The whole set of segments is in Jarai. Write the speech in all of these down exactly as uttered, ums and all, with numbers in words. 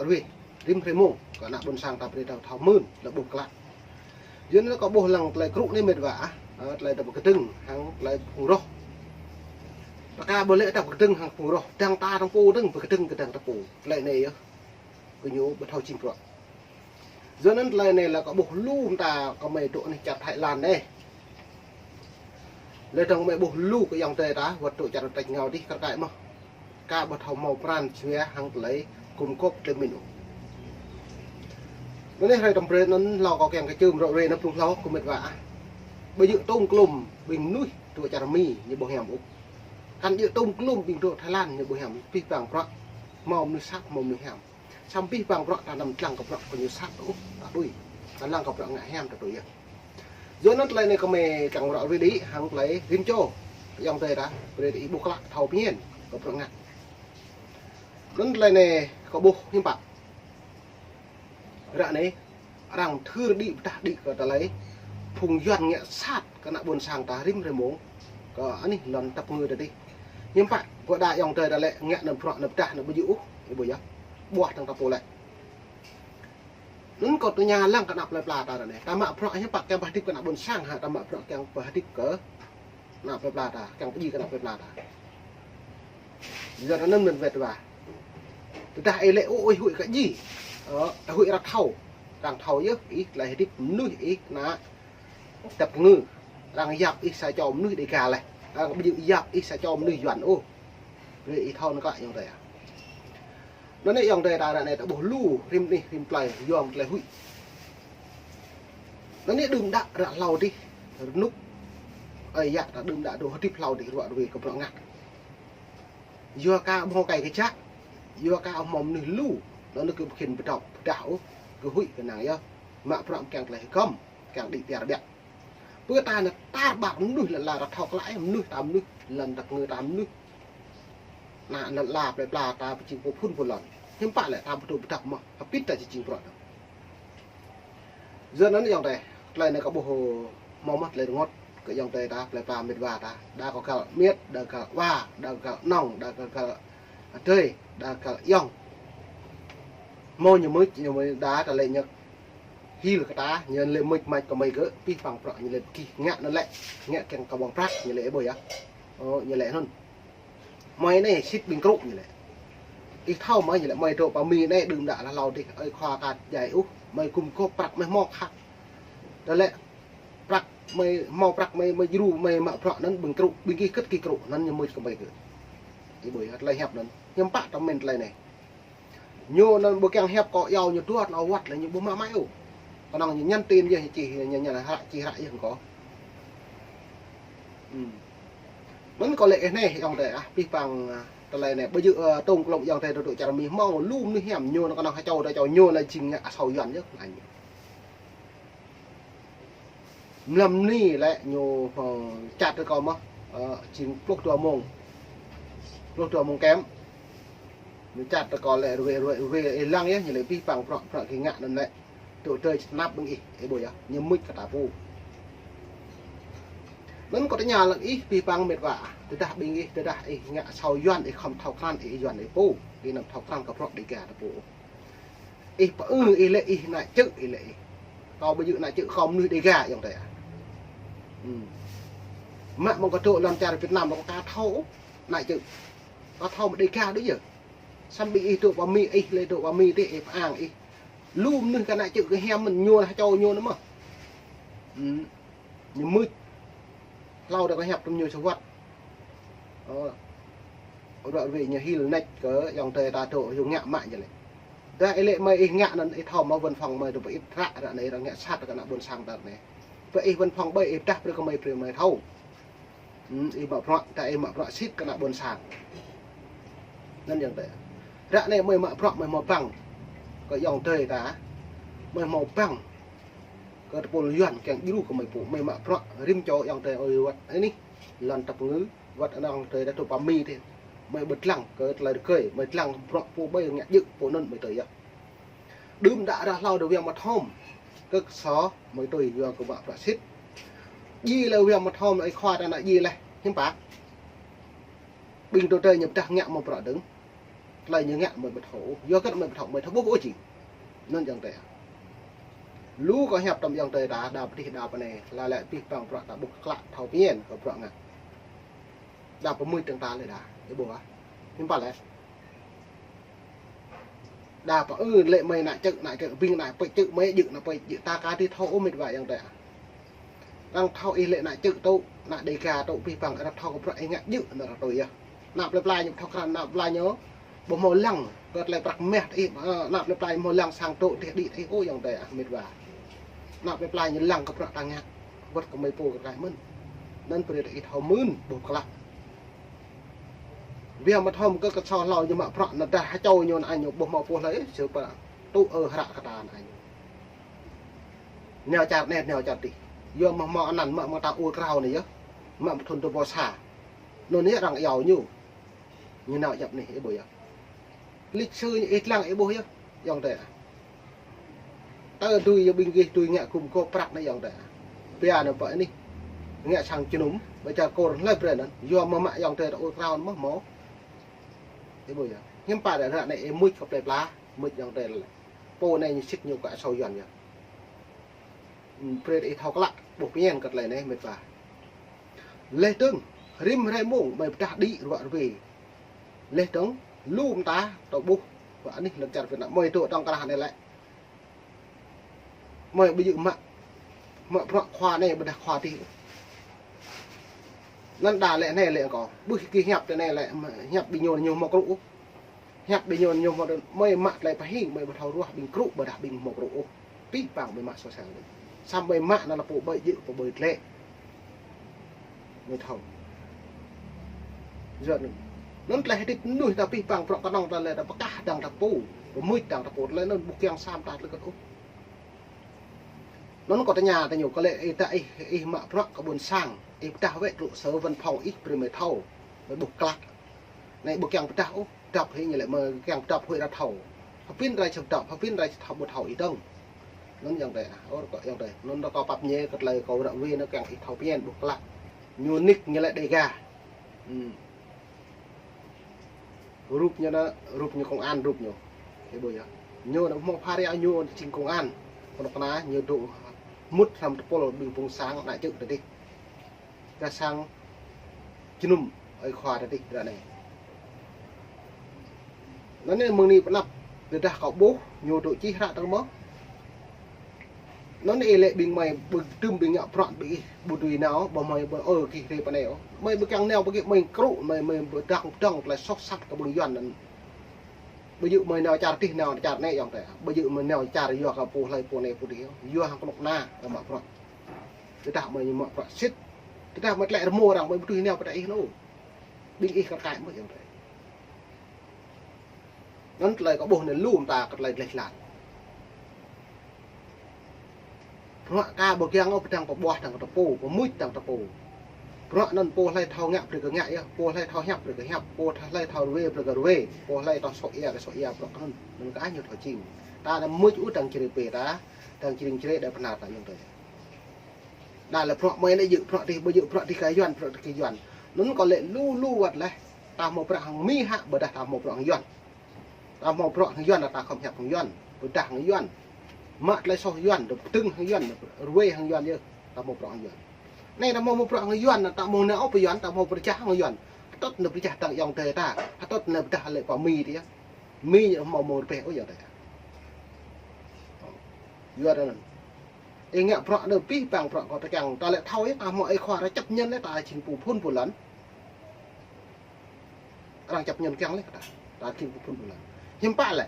Rơwih, rĭm hrơi mông, kơ ană ƀôn sang ta brơi thâo mơ̆n, lĕ ƀuh klă. Yua anŭn kâo ƀuh lăng tơlơi krŭ anai mĕt wa ah, ơ, tơlơi ta pơkơdơ̆ng hăng tơlơi phung roh. Rơka ƀu lĕ ta pơkơdơ̆ng hăng phung roh, dăng ta dăng pô dơ̆ng pơkơdơ̆ng kơ dăng ta pô. Tơlơi anai yơh, kơ ñu ƀu thâo jing bruă. Yua anŭn tơlơi anai lĕ kâo ƀuh lu mơta kơ mơi dŏ anih čar Thái Lan anai. Lĕ dơ̆ng mơi ƀuh lu kơ ayŏng adơi ta, wơ̆t dŏ čar tač ngao dih kar kaĭ mơ̆n. Ka ƀu thâo hmâo pran jua hăng tơlơi gum gôp tơlơi pơmĭn ôh. Anŭn anai hrơi tơm brơi anŭn hlâo kâo kiăng kơ čưm rŏ rê anŭn blung hlâo kơ mĕt wa ah. Ƀu djơ̆ tŏng klŏm ƀing mơnuih dŏ čar Mi ñu ƀu hiam ôh. Kăn djơ̆ tŏng klŏm ƀing dŏ Thái Lan ñu ƀu hiam, abih bang bruă hmâo mơnuih sat, hmâo mơnuih hiam. Samơ̆ abih bang bruă ta anăm lăng kơ bruă kơ ñu sat ôh, ta tui. Ta lăng kơ bruă ngă hiam ta tui yơh. Yua anŭn tơlơi anai kơ mơi kiăng rŏ rê đĭ hăng tơlơi rĭm čô ayŏng adơi ta, brơi ta ih ƀuh klă thâo pơñen kơ bruă ngă. Anŭn tơlơi anai kâo ƀuh hiư̆m pă. Ră anai, arăng thâo đĭ pơdah đĭ kơ tơlơi phung Yuan ngă sat kơ ană ƀôn sang ta rĭm hrơi mông, kơ anih lŏn tơpơngư ta dih. Hiư̆m pă, ƀôdah ayŏng adơi ta lĕ ngă anŭn bruă anŭn pơdah anŭn ƀu djơ̆ ôh, ƀu yơh. Ƀuah dăng ta pô lĕ. Anŭn kâo tơña lăng kơ ană plơi pla ta ră anai. Ta mă bruă hiư̆m pă kiăng pơhơdip kơ ană ƀôn sang hă, ta mă bruă kiăng pơhơdip kơ ană plơi pla ta, kiăng pơdjai kơ ană plơi pla ta. Yua anŭn mĕt wa. Tơdah ih lĕ ôh, ih huĭ kơ djai. Ơ, huĭ arăng thâo. Arăng thâo yơh, ih tơlơi hơdip mơnuih ih ană tơpơngư. Arăng yap ih sa čô mơnuih Đêga laih. Arăng ƀu djơ̆ yap ih sa čô mơnuih Yuan ôh. Brơi ih thâo anŭn klă ayŏng adơi ah. Anŭn anai ayŏng adơi ta ră anai ta ƀuh lu rĭm anih rĭm plơi yua tơlơi huĭ. Anŭn anai đưm đă ră hlâo dih, rơnŭk. Ơi yă ta đưm đă dŏ hơdip hlâo dih rŏ rơwê kơ bruă ngă. Yua ka hmâo kai kơčă, yua ka hmâo mơnuih lu, anŭn anai kơ ƀu khĭn pơdŏp pơdah ôh, kơ huĭ kơ năng yơh. Mă bruă kiăng tơlơi hơgŏm, kiăng đĭ piar ƀiă. Pơ ta anai tar ƀar mơnuih lŏn ala ta thâo klă ih, mơnuih ta mơnuih, lŏn tơpơngư ta mơnuih. Ană lŏn ala plơi pla ta pơjing pô phŭn pô lŏn. Hiư̆m pă lĕ ta ƀu dŏ pơdŏp mơ̆n, hơbĭt ta či jing bruă dơ̆ng. Yua anŭn ayŏng adơi, tơlơi anai kâo ƀuh hmâo mơ̆n tơlơi rơngot kơ ayŏng adơi ta, plơi pla mĕt wa ta. Đa kơ găl mĕt, đa găl wa, đa găl nŏng, đa găl adơi, đa găl ayŏng. Hmâo ñu mưč, ñu mưč đa tơlơi ñu hil kơ ta, ñu lĕ mưč mač kơ mơi gơ̆, abih bang bruă ñu lĕ pơgih ngă anŭn lĕ, ngă kiăng kơ ƀơ̆ng prăk ñu lĕ ƀu yơh. Ơ, ñu lĕ anŭn. Mơi anai sĭt ƀing krŭ ñu lĕ. Ih thâo mơi ñu lĕ mơi dŏ pơ Mi anai đưm đă hlâo dih, ơi khua ka djai ôh, mơi gum gôp prăk mơi hmâo khăp. Tơlơi prăk mơi hmâo prăk mơi, mơi djru mơi mă bruă anŭn ƀing krŭ, ƀing gih kơ̆t gih krŭ, anŭn ñu mưč kơ mơi gơ̆. Ih ƀuh yơh tơlơi hiăp anŭn. Hiư̆m pă ta mĭn tơlơi anai. Ñu anŭn ƀu kiăng hiăp kâo iâu ñu dua tơlơi wơ̆t lĕ ñu ƀu mă mai ôh. Kơnơ̆ng ñu nhắn tin yơh čih, ñu ñăn hră čih hră yơh kâo. Hm. Anŭn kâo lĕ ih anai ayŏng adơi ah, abih bang, ơ, tơlơi anai. Ƀu djơ̆, ơ, tŏng klŏm ayŏng adơi dŏ čar Mi hmâo lu mơnuih hiam, ñu anŭn kơnơ̆ng ha čô ta čô ñu anŭn jing ngă asâo Yuan yơh ngă ñu. Mlam anai lĕ ñu, ơ, chat tơ kâo mơ̆n, ơ, jing pluh dua mông. Pluh dua mông kem. Ñu chat tơ kâo lĕ rơwê, rơwê, rơwê, ih lăng yơh, ñu lĕ abih bang bruă, bruă gih ngă anŭn lĕ. Dŏ tơlơi tơnap ƀing ih, ih ƀuh yơh, ñu mưč kơ ta pô. Anŭn kâo tơña lăng ih abih bang mĕt wa, tơdah ƀing ih, tơdah ih ngă asâo Yuan ih khŏm thâo krăn ih Yuan ih pô, ih anăm thâo krăn kơ bruă Đêga ta pô. Ih pơư ih lĕ ih ană čư̆ ih lĕ ih. Kâo ƀu djơ̆ ană čư̆ kâo mơnuih Đêga ayŏng adơi ah. Hm. Mă mơ̆ng kâo dŏ lŏn čar Việt Nam lŏ ka thâo ană čư̆. Ka thâo mơ̆ng Đêga đôč yơh. Samơ̆ ƀing ih dŏ pơ Mi ih lĕ dŏ pơ Mi dih ih pơang ih. Lu mơnuih kơ ană čư̆ kơ hiam mơ̆n ñu lah čô ñu anŭn mơ̆n. Hm. Ñu mưč. Hlâo đa kơ hiăp tơm ñu sa wơ̆t. Ơ, ră ruai ñu hil nač kơ ayŏng adơi ta dŏ hyu ngă mă ñu lĕ. Dah ih lĕ mơi ih ngă anŭn ih thâo mơ̆ văn phòng mơi dŏ pơ ih ră ră anai arăng ngă sat kơ ană ƀôn sang ta anai. Pơ ih văn phòng ƀơi ih pơdah brơi kơ mơi brơi mơi thâo. Hm, ih mă bruă, dah ih mă bruă sĭt kơ ană ƀôn sang. Anŭn ayŏng adơi. Ră anai mơi mă bruă mơi hmâo bằng. Kơ ayŏng adơi ta. Mơi hmâo bằng. Kơ tơpul Yuan kiăng djru kơ mơi pô, mơi mă bruă rĭm čô ayŏng adơi ơi wơ̆t anih lŏn tơpơngư, wơ̆t anŏ ayŏng adơi ta dŏ pơ Mi dih. Mơi ƀu lăng kơ tơlơi rơgơi, mơi lăng bruă pô ƀơi ngă djơ̆ pô anŭn mơi tui yơh. Đưm đă ră hlâo dŏ Wiang Mơthom. Kơ sô mơi tui yua kơ mă bruă sĭt. Djai lĕ Wiang Mơthom ơi khua ta ană djai lĕ, hiư̆m pă. Ƀing dŏ tơi ñu pơdah ngă mă bruă dơ̆ng. Tơlơi ñu ngă mơi ƀu thâo ôh. Yua kơ mơi ƀu thâo, mơi thâo ƀuh ôh či. Anŭn ayŏng adơi. Lu kơ hiăp tơm ayŏng adơi ta, đa pơdih đa pơnai, laĭ laĭ abih bang bruă ta ƀuh klă thâo pơñen kơ bruă ngă. Đa pơmưč tơ̆ng ta lĕ đa, ih ƀuh ah. Hiư̆m pă lĕ. Đa pơ ư lĕ mơi ană čư̆, ană čư̆, ƀing ană pơčư̆ mơi djơ̆, ană pơčư̆ ta ka ti thâo ôh mĕt wa ayŏng adơi. Arăng thâo ih lĕ ană čư̆ tŭ, ană Dêga tŭ, abih bang arăng thâo kơ bruă ih ngă djơ̆ ană rơtui yơh. Ană plơi pla ñu thâo krăn, ană plơi pla ñu ƀu hmâo lăng kơ tơlơi prăk mah ih, ơ, ană plơi pla ñu hmâo lăng sang tŭ tih đĭ ih ôh ayŏng adơi ah mĕt wa. Ană plơi pla ñu lăng kơ bruă ta ngă, wơ̆t kơ mơi pô kơ tơkai mơ̆n. Anŭn brơi ih thâo mưn ƀuh klă. Biă mă thâo mơ̆ kơ kơsâo hlâo ñu mă bruă anŭn dah hơčâo ñu ană ñu ƀu hmâo pô hlơi, sư pă tŭ ơ hră kơ ta ană ñu. Nao čar anai, nao čar adih. Yua mă hmâo anăn mă mơ̆ng ta ur krao anai yơh. Mă mơ̆ng thŭn dua ƀâo sa. Anŭn yơh arăng iâu ñu. Ñu nao djăp anai, ih ƀuh yơh. Lịch sử ñu ih lăng ih ƀuh yơh, ayŏng adơi ah. Tơ dưi yơh ƀing gih dưi ngă gum gôp prăk anai ayŏng adơi ah. Biă anŭn pơ anih. Ngă sang jơnum, ƀơi čar Kur hlơi brơi anŭn. Yua mă mă ayŏng adơi ta ur krao anŭn mơ̆ hmâo. Ih ƀuh yơh. Hiư̆m pă ră anai ih mưč kơ plơi pla, mưč ayŏng adơi lĕ. Pô anai ñu sĭt ñu kơ asâo Yuan yơh. Brơi ih thâo klă, ƀuh pơñen kơ tơlơi anai mĕt wa. Laih dơ̆ng, rĭm hrơi mông, mơi pơdah đĭ ruă rơwe. Laih dơ̆ng, lu mơta, tơ ƀuh, wa anih lŏn čar Việt Nam, mơi dŏ tŏng krah anai lĕ. Mơi ƀu djơ̆ mă, mă bruă khua anai ƀôdah khua adih. Anŭn đa lĕ anai lĕ kâo, ƀuh kơ hiăp tơ anai lĕ, hiăp ƀing ñu ñu hmâo krŭ ôh. Hiăp ƀing ñu ñu hmâo, mơi mă tơlơi pơhing, mơi ƀu thâo ruah ƀing krŭ ƀôdah ƀing hmâo krŭ ôh. Abih bang mơi mă sô sel. Samơ̆ mơi mă anŭn lĕ pô ƀơi djơ̆, pô ƀơi tlĕ. Mơi thâo. Yua anŭn. Anŭn tơlơi hơdip mơnuih ta abih bang bruă kơnơ̆ng ta lĕ ta pơkah dăng ta pô. Pơmưč dăng ta pô tơlơi anŭn ƀu kiăng sa mơta tơlơi kơt ôh. Anŭn kâo tơña tơ ñu kơ lĕ ih ta ih, ih mă bruă kơ ƀôn sang. Ih pơdah wơ̆t trụ sở văn phòng ih brơi mơi thâo. Mơi ƀuh klă. Anai ƀu kiăng pơdah ôh. Dăp hĭ ñu lĕ mơi kiăng dăp huĭ ră thâo. Hơpin rai čơp dăp, hơpin rai čơp thâo ƀu thâo ih dơ̆ng. Anŭn ayŏng adơi ah, ơ kơ ayŏng adơi. Anŭn ră kâo pap ñe kơ tơlơi kâo ră ruai anŭn kiăng ih thâo pơñen ƀuh klă. Ñu nik ñu lĕ Dêga. Rup ñu anŭn, rup ñu công an, rup ñu. Ih ƀuh yơh. Ñu anŭn hmâo phara ñu jing công an. Kơnuk kơna ñu dŏ mŭt hrăm tơpul ƀing phung sang ană čư̆ tơ adih. Kơ sang jơnum ơi khua tơ adih ră anai. Anŭn anai mơ̆ng anai pơ anăp, tơdah kâo ƀuh, ñu dŏ čih hră tơ̆ng mơ̆. Anŭn anai lĕ ƀing mơi ƀu djơ̆ ƀing ngă bruă ƀing ih, ƀu dưi nao, ƀu mơi ƀu ơ gih rê pơ anai ôh. Mơi ƀu kiăng nao ƀu gih mơi krŭ, mơi, mơi ƀu dăng dăng tơlơi soh sat kơ ƀing Yuan anŭn. Ƀu djơ̆ mơi nao čar adih nao čar anai ayŏng adơi. Ƀu djơ̆ mơi nao čar yua kơ pô hlơi pô anai pô adih. Yua hăng kơnuk kơna kơ mă bruă. Tơdah mơi ñu mă bruă sĭt. Tơdah mơi tlĕ rơmô arăng mơi ƀu dưi nao pơ adih anŭn. Ƀing ih kơ tơkai mơ̆ ayŏng adơi. Anŭn tơlơi kâo ƀuh anai lu mơta kơ tơlơi gleh glan. Bruă ka ƀu kiăng ôh pơdăng pơƀuah dăng kơ tơpô, pơmưč dăng tơpô. Bruă anŭn pô hlơi thâo ngă brơi kơ ngă yơh, pô hlơi thâo hiăp brơi kơ hiăp, pô hlơi thâo rơwe brơi kơ rơwe, pô hlơi thâo sŏ ia kơ sŏ ia bruă anŭn, anŭn kơ ah ñu thâo čim. Ta anăm mưč ôh dăng čơrê pê ta, dăng čơring čơrê đa pơnar ta ayŏng adơi. Đa lĕ bruă mơi anai djơ̆ bruă adih, ƀu djơ̆ bruă adih kơ Yuan, bruă adih kơ Yuan. Anŭn kâo lĕ lu lu wơ̆t laih, ta hmâo bruă hăng Mi hă, ƀôdah ta hmâo bruă hăng Yuan. Ta hmâo bruă hăng Yuan, ta khŏm hiăp hăng Yuan, pơdah hăng Yuan. Mă tơlơi soh Yuan, pơdơ̆ng hăng Yuan, rơwe hăng Yuan yơh, ta hmâo bruă hăng Yuan. Anai ta hmâo bruă hăng Yuan, ta hmâo nao pơ Yuan, ta hmâo pơrơjah hăng Yuan. Hơtŭt anai pơrơjah dăng ayŏng adơi ta, hơtŭt anai pơdah lĕ pơ Mi tơ yơh. Mi ñu hmâo mơ̆ng rơbeh ôh ayŏng adơi ta. Yuan anŭn. Ih ngă bruă anŭn abih bang bruă kâo tơkeng, ta lĕ thâo yơh, ta hmâo ơi khua ta chấp nhận yơh, ta jing pô phŭn pô lăn. Arăng chấp nhận kiăng lĕ kơ ta. Ta jing pô phŭn pô lăn. Hiư̆m pă lĕ.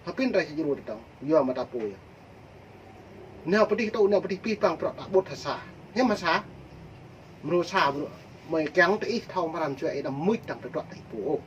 Hơpin rai sa jrô tơdang. Yua mă ta pô yơh. Nao pơ adih tŭ, nao pơ adih abih bang bruă ta ƀuh ha sa. Hiư̆m ha sa. Mrô sa mrô. Mơi kiăng tơ ih thâo mơran jua ih anăm mưč dăng tơdruă tơ ih pô ôh.